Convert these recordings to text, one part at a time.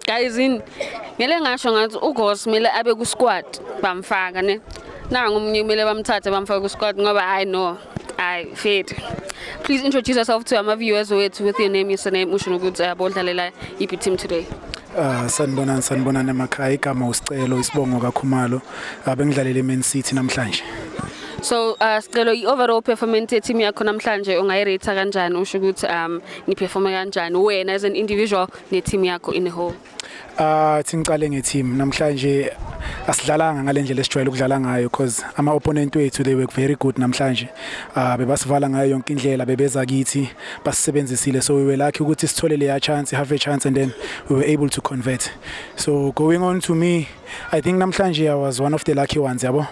Guys, in ngele ngasho ngathi uGoss kumele abe ku squad, bamfaka ne. Nangu omunye kumele bamthathe bamfake ku squad ngoba I know I fit. Please introduce yourself to our viewers wethu with your name, your surname, usho nokuthi bodlalela iphi team today. Sanibonani, sanibonani emakhaya. Igama uSicelo, isibongo kaKhumalo. Bengidlalela eMan City namhlanje. So Sicelo, i-overall performance ye-team yakho namhlanje ungayirate kanjani, usho ukuthi niperforme kanjani wena as an individual ne-team yakho in a whole? Thi ngicale nge-team. Namhlanje asidlalanga ngalendlela esijwayele ukudlala ngayo because ama opponent wethu, they were very good namhlanje. Bebasivala ngayo yonke indlela, bebeza kithi, basisebenzisile, so we were lucky ukuthi sithole leya chance, have a chance, and then we were able to convert. So going on to me, I think namhlanje I was one of the lucky ones, yabo,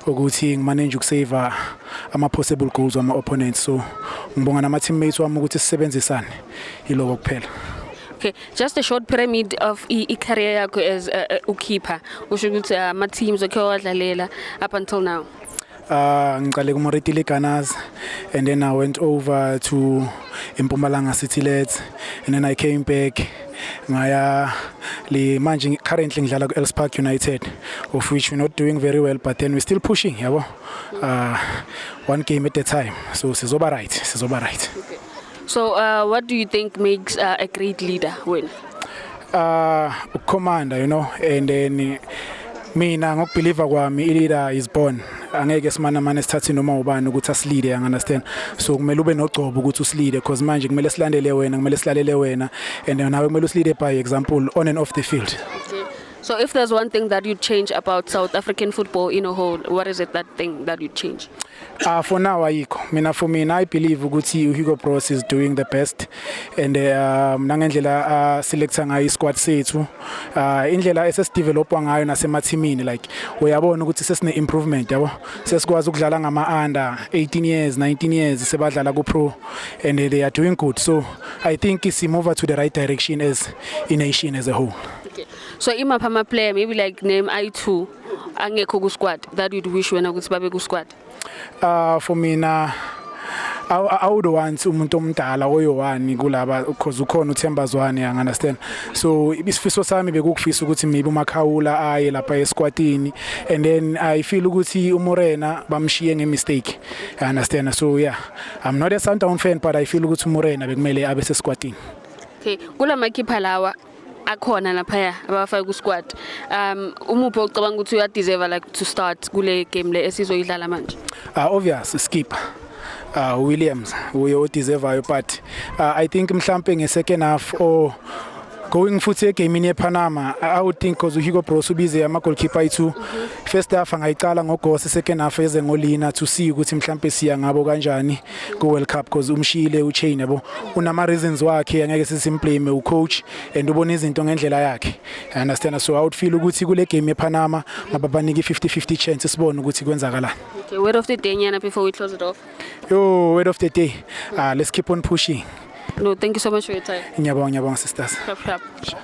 ukuthi ngimanage ukusave ama possible goals wama opponents, so ngibonga nama teammates wami ukuthi sisebenzisane, yiloko kuphela. Okay, just a short pyramid of i-career yakho as ukeeper. Usho ukuthi ama teams okhe wadlalela up until now. Ngicale kuMoretili Gunners and then I went over to Mpumalanga City Lads and then I came back, ngaya le manje currently ngidlala ku Els Park United, of which we're not doing very well, but then we're still pushing, yabo, one game at a time, so sizoba right, sizoba right. Okay. So what do you think makes a great leader win? Ukucommander and then mina ngokubelieve kwami, i-leader is born. Angeke simane mane sithathe noma ubani ukuthi asileade, you understand? So kumele ube nogcobo ukuthi usileade because manje kumele silandele wena, kumele silalele wena, and then nawe kumele usileade by example on and off the field. Okay. So if there's one thing that you'd change about South African football in a whole, what is it, that thing that you'd change? For now ayikho. Mina, for mina, I believe ukuthi uHugo Broos is doing the best and nangendlela selector ngayo isquad sethu, indlela esesidevelopwa ngayo nasemathimini, like uyabona ukuthi sesine improvement, yabo, sesikwazi ukudlala ngama under 18 years, 19 years, sebadlala ku pro and they are doing good, so I think it's move to the right direction as a nation as a whole. Okay. So imaphi ama player, maybe like name I2 angekho ku squad that you'd wish wena ukuthi babe ku squad? For mina, I would want umuntu omdala oyi-one kulaba because ukhona uThemba Zwane, you understand? So isifiso sami bekukufisa ukuthi maybe uMakhawula aye lapha esquadini and then I feel ukuthi uMorena bamshiye ngemistake, you understand? So yeah, I'm not a Sundown fan, but I feel ukuthi uMorena bekumele abe sesquadini. Okay, kulama keeper lawa akhona laphaya abafake ku squad, umuphi ocabanga ukuthi uya deserve like to start kule game le esizoyidlala manje? Obvious skipper Williams uye odeservayo, but I think mhlambe nge-second half or going futhi egamini yePanama, I would think because uHugo Broos ubize ama goalkeeper ayi2, first half angayicala ngoGoss, second half eze ngoLina to see ukuthi mhlambe siya ngabo kanjani ku World Cup because umshiyile uChaine, yabo, unama reasons wakhe, angeke sisimblame, ucoach and ubona izinto ngendlela yakhe, you understand? So I would feel ukuthi kule game yePanama mababanike 50-50 chance, sibone ukuthi kwenzakalani. Okay, word of the day nyana before we close it off. Yo, word of the day, let's keep on pushing. No, thank you so much for your time. Ngiyabonga, ngiyabonga, sisters. Sharp, sharp.